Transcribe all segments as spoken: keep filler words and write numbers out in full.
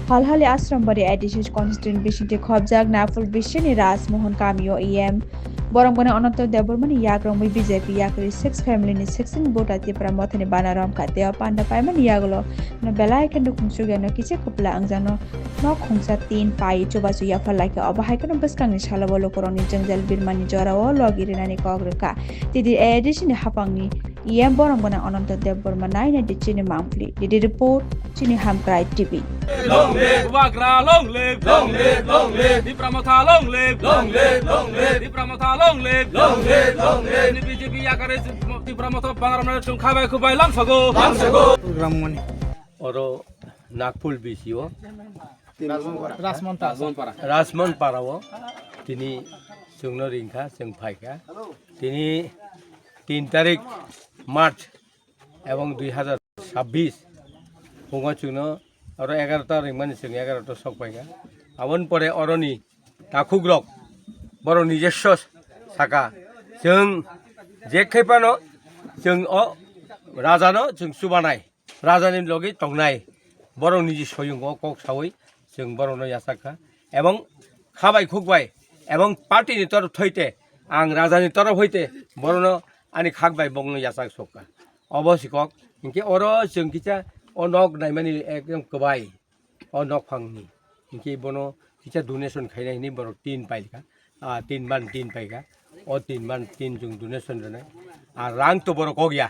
Halhali Ashrambari A D C constituency bisingtwi khobjak Nagpur bisini Rajmohan kamio E M borok bwna Ananta Debbarmani yakrwngwi B J P yakarwi six family ni sixteen voter Tipra Mothani bana romkha tei o panda paimani yagulo no belai khe nukhung sugya no kisa kwpla wngjakno nok khungsa tin pai chubachu yaphar laikha. Obo hai kheno bwskangni salo bo lukurokni jwngjal birmani jorao logi rinani kok rwkha. Tidi A D C ni haphangni E M borok bwna Ananta Debbarma naina di chini mangpli. Didi report chini Hamkrai T V. Long live Bubagra, long live, long live, long live Tipra Motha, long live, long live, long live Tipra Motha, long live, long live, long live. Ni B J P yakare Tipra Motha bangaramna chwng khabai khubai lamsago, lamsago. Program mani. Oro Nagpur B C o Rajmon Para. Rajmon Para o tini chwngno ringkha, chwng phaikha. Tini tin tarik March ebong dui hazar sabbish phungo chwngno oro egarota ringmani chwng egarota sok paikha. Aboni pore oroni takhukrok borok nijesso saka chwng je khe phano chwng o rajano chwng chubanai. Rajani logi tongnai borok niji soyungo kok sawi chwng borokno yachak kha ebong khabai khukbai ebong party ni torof thoite ang rajani torof hoite borokno ani khak bai bongno yachak sok kha. Obo si kok hinkhe oro chwng kisa o nok naimani ekdom kwbai o nok phangni hinkhe bono kisa donation khaina hini borok tin paikha. Ah, tin ban tin paikha. O tin ban tin chwng donation rwnai. Ah, rang to borok kok ya.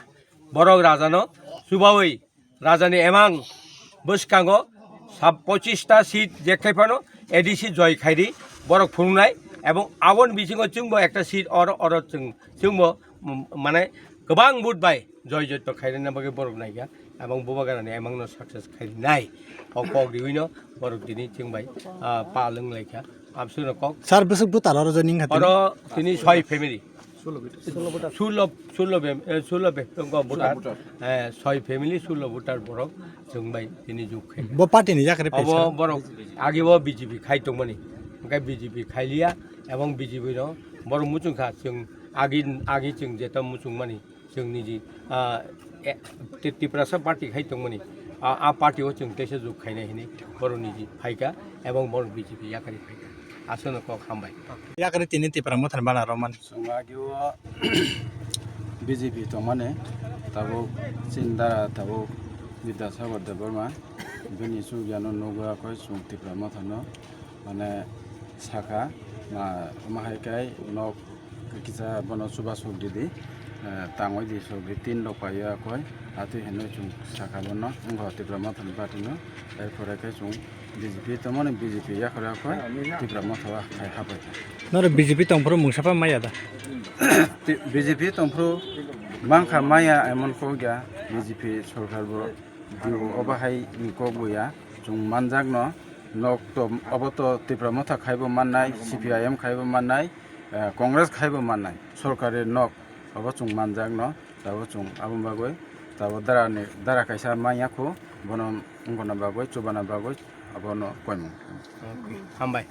Borok rajano chubawi rajani emang bwskango sab pochista seat jekthai phano A D C joy khaidi borok phunuknai ebong aboni bisingo chwngbo ekta seat oro oro chwng chwngbo, mm, mane kwbang vote bai joy joito khairina bagwi borok naikha. Abong Bubagrani emangno success khainai. O kok riwino borok tini chwng bai, ah, pa lwng laikha. Abswkno kok. Sir, bwswk voter oro joining kha tini? Oro tini soi family. Sulo, sulo be, eh, sulo be, tongko voter. Eh, soi family, sulo voter borok chwng bai tini jug khaikha. Bo party ni yakre pesa? Obo borok agi bo B J P khai tongmani. Hwnkhe B J P khailiya, ebong B J P no borok muchung kha, chwng agi, agi chwng jeto muchung mani. Chwng niji, ah, e, Ti-, Tiprasa party khai tongmani, ah, ah party o chwng teisa jug khainai hinwi borok niji phaikha ebong borok B J P yakarwi phaikha. Aswkno kok hambai. Yakarwi tini Tipra Mothani bana romani. Chwng agio B J P tongmani, tabuk chini dara tabuk Bidyasagar Debbarma, bini chukya no nugwi akhoi chwng Tipra Mothano mane sakha, ma, omo hai khe nok kisa bono chuba suk di di, eh, tangwi di suk di tin rok pai ya koi, atwi hinwi chwng sakha bono, wngkha Tipra Mothani party no, erpore khe chwng B J P tongmani B J P yakhor yakhor Tipra Motha o khai hapai kha. Noro B J P tongphuru mungsa pa maya da? Ti-, B J P tongphuru mankha maya emon kok ya, B J P sorkar bo. Obo hai ni kok buya, chwng manjakno, nok to, obo to Tipra Motha khaibo mannai, C P I M khaibo mannai, eh, Congress khaibo mannai, sorkari nok, obo chwng manjakno, tabo chwng aboni bagwi, tabo dara ni, dara kaisa manya khu, bono wngkona bagwi, chubana bagwi, abono koimung. Hambai.